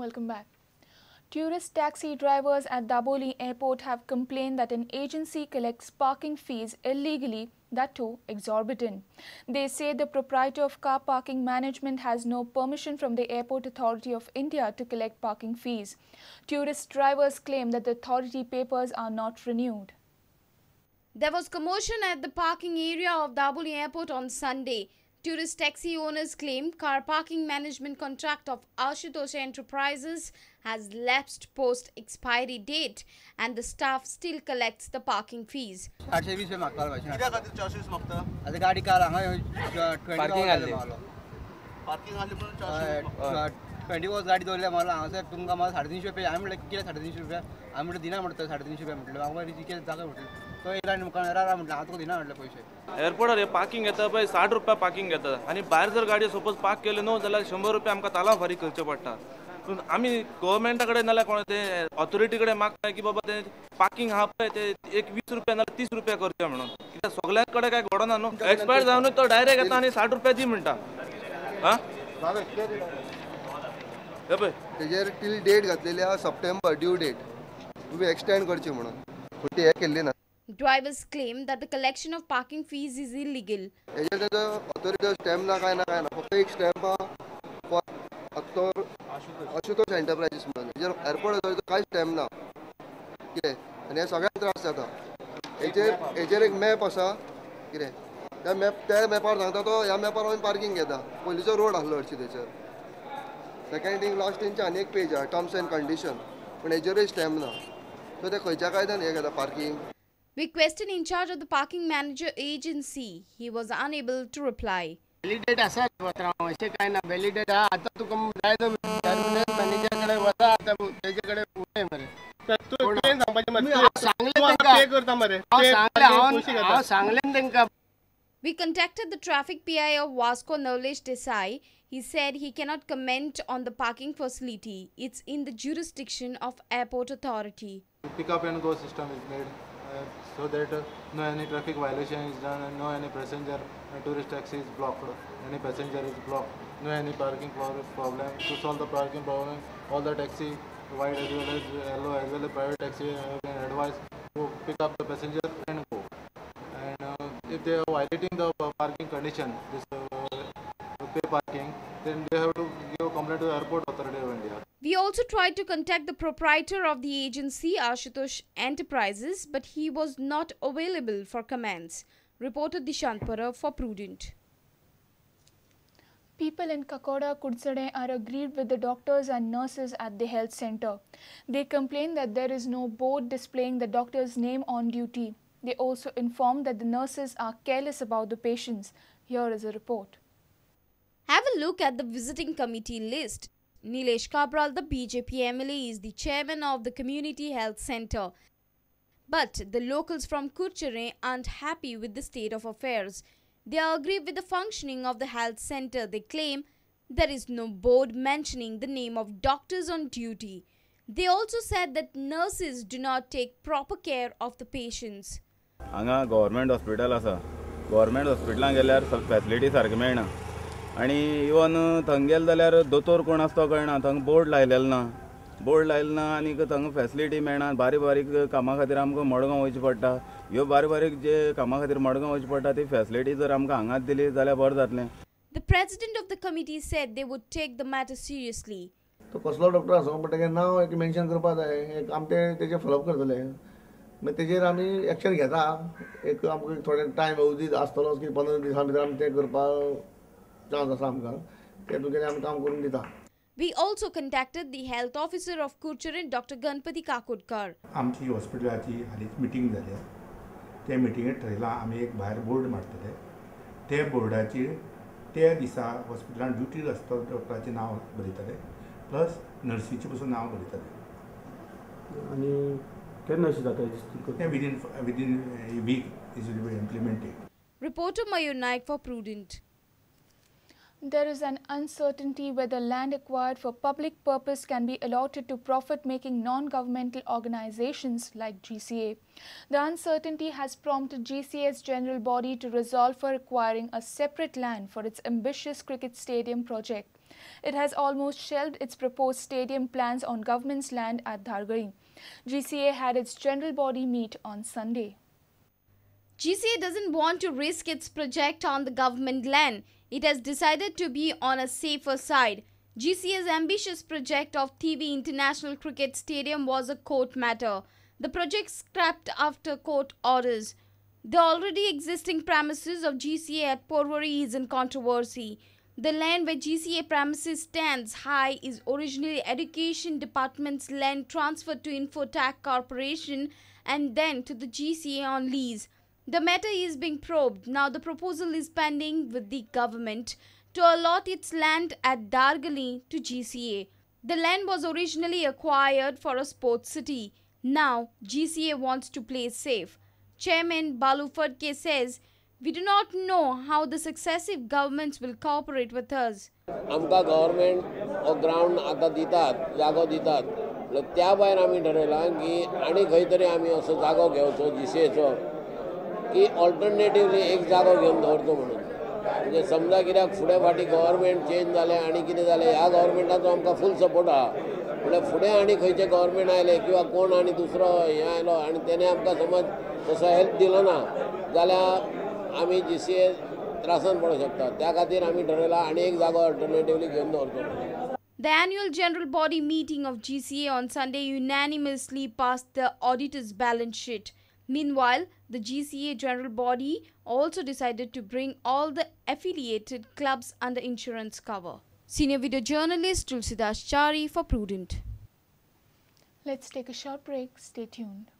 Welcome back. Tourist taxi drivers at Dabolim Airport have complained that an agency collects parking fees illegally, that too exorbitant. They say the proprietor of car parking management has no permission from the Airport Authority of India to collect parking fees. Tourist drivers claim that the authority papers are not renewed. There was commotion at the parking area of Dabolim Airport on Sunday. Tourist taxi owners claim car parking management contract of Ashutosh Enterprises has lapsed post expiry date and the staff still collects the parking fees. एअरपोर्टार हे parking येता पळय 60 रुपया parking घेता आनी भायर जर गाडी suppose park केली न्हू जाल्यार 100 रुपया आमकां तालाव फारीक करचे पडटा. पूण आमी गव्हर्मेंटा कडेन नाल्यार कोण ते ऑथॉरिटी कडेन मागता की बाबा ते पार्किंग आहा पळय ते एक 20 रुपया नाल्यार 30 रुपया करचे म्हणून, कित्याक सगळ्यां कडेन काय घडना न्हू. एक्सपायर जावन तो डायरेक्ट येता आनी 60 रुपया दी म्हणटा. आं हे पळय तेजेर टील डेट घातलेली आहा सप्टेंबर ड्यू डेट, तुमी एक्सटेंड करची म्हणून, पूण ती हें केल्ली ना. Drivers claim that the collection of parking fees is illegal. हेजेर तेजो ऑथॉरिटी स्टॅम्प ना काय ना काय ना, फक्त एक स्टॅम्प आहा फॉर आशुतोष एंटरप्रायजीस म्हणून. हेजेर एअरपोर्ट ऑथॉरिटी कांय स्टॅम्प ना कितें, आनी हे सगळ्यांक त्रास जाता. हेजेर एक मॅप आसा कितें, त्या मॅपार सांगता तो ह्या मॅपार आमी पार्किंग घेता. पयलींचो रोड आसलो हरशीं तेचेर. सेकंड थिंग लास्ट तेंची आनी एक पेज आहा टर्म्स एंड कंडिशन, पूण हेजेरूय स्टॅम्प ना. सो ते खंयच्या कायद्यान हें घेता parking. We questioned in charge of the parking manager agency. He was unable to reply. Validate आसा पत्रांव अशें कांय ना, व्हॅलिडेट आहा. आतां तुका जाय तो टर्मिनल मॅनेजर कडेन वता, आतां तेजे कडेन उलय मरे. हांव सांगलें तेंकां. We contacted the traffic PI of Vasco, Navlesh Desai. He said he cannot comment on the parking facility. It's in the jurisdiction of Airport Authority. Pick up and go system is made so that no any traffic violation is done and no any passenger tourist taxi is blocked, any passenger is blocked, no any parking problem. To solve the parking problem, all the taxi, white as well as yellow as well as private taxi have been advised to pick up the passenger and go. And if they are violating the parking condition, this pay parking, then they have to give a complaint to the Airport Authority of India. We also tried to contact the proprietor of the agency, Ashutosh Enterprises, but he was not available for comments. Reporter Dishant Parab for Prudent. People in Kakoda, Kudchade are aggrieved with the doctors and nurses at the health center. They complain that there is no board displaying the doctor's name on duty. They also inform that the nurses are careless about the patients. Here is a report. Have a look at the visiting committee list. Nilesh Cabral, the BJP MLA, is the chairman of the community health center. But the locals from Curchorem aren't happy with the state of affairs. They are aggrieved with the functioning of the health center. They claim there is no board mentioning the name of doctors on duty. They also said that nurses do not take proper care of the patients. हांगा government hospital आसा. Government हॉस्पिटलान गेल्यार facility सारकी मेळना आनी even थंय गेले जाल्यार दोतोर कोण आसा तो कळना. थंय बोर्ड लायलेलो ना, बोर्ड लायलो ना आनी थंय फॅसिलिटी मेळना. बारीक बारीक कामां खातीर आमकां मडगांव वयचें पडटा. ह्यो बारीक बारीक जे कामां खातीर मडगांव वयचें पडटा ती फॅसिलिटी जर आमकां हांगाच दिली जाल्यार बरें जातलें. The president of the committee said they would take the matter seriously. तो कसलो डॉक्टर आसूं पण तेगेलें नांव एक मेन्शन करपा जाय. एक आमी तें तेजेर फॉलोअप करतले, मागीर तेजेर आमी एक्शन घेता. एक आमकां थोडे टायम अवधी आसतलो की 15 दिसां भितर आमी तें करपाक चान्स आसा आमकां, ते तुगेलें आमी काम करून दिता. We also contacted the health officer of Curchorem, Dr. Ganpati Kakodkar. आमची हॉस्पिटलाची हालींच मिटींग जाल्या. त्या मिटिंगेत ठरयलां आमी एक भायर बोर्ड मारतले. त्या बोर्डाचेर त्या दिसा हॉस्पिटलान ड्युटीर आसता डॉक्टराचें नांव बरयतले, प्लस नर्सीचें पसून नांव बरयतले. आनी केन्ना अशें जाता तें within a week is will be implemented. Reporter Mayur Naik for Prudent. There is an uncertainty whether land acquired for public purpose can be allotted to profit-making non-governmental organizations like GCA. The uncertainty has prompted GCA's general body to resolve for acquiring a separate land for its ambitious cricket stadium project. It has almost shelved its proposed stadium plans on government's land at Dhargali. GCA had its general body meet on Sunday. GCA doesn't want to risk its project on the government land. It has decided to be on a safer side. GCA's ambitious project of Thivim International Cricket Stadium was a court matter. The project scrapped after court orders. The already existing premises of GCA at Porvorim is in controversy. The land where GCA premises stands high is originally Education Department's land transferred to Infotech Corporation and then to the GCA on lease. The matter is being probed. Now the proposal is pending with the government to allot its land at Dhargali to GCA. The land was originally acquired for a sports city. Now GCA wants to play safe. Chairman Balu Phadke says, "We do not know how the successive governments will cooperate with us." आमकां government हो ground आतां दितात, जागो दितात, त्या भायर आमी ठरयलां की आनी खंय तरी आमी असो जागो घेवचो जीसीएचो की ऑल्टरनेटिवली एक जागो घेवन दवरचो म्हणून. म्हणजे समजा कित्याक फुडें फाटीं गव्हर्मेंट चेंज जालें आनी कितें जालें, ह्या गव्हर्मेंटाचो आमकां फूल सपोर्ट आहा, म्हणल्यार फुडें आनी खंयचें गव्हर्मेंट आयलें किंवा कोण आनी दुसरो हें आयलो आनी तेणें आमकां समज तसो हेल्प दिलो ना जाल्यार आमी जीसीए त्रासान पडूंक शकता. त्या खातीर आमी ठरयलां आनी एक जागो ऑल्टरनेटिवली घेवन दवरचो. The annual general body meeting of GCA on Sunday unanimously passed the auditor's balance sheet. Meanwhile, the GCA general body also decided to bring all the affiliated clubs under insurance cover. Senior video journalist Tulsidas Chari for Prudent. Let's take a short break. Stay tuned.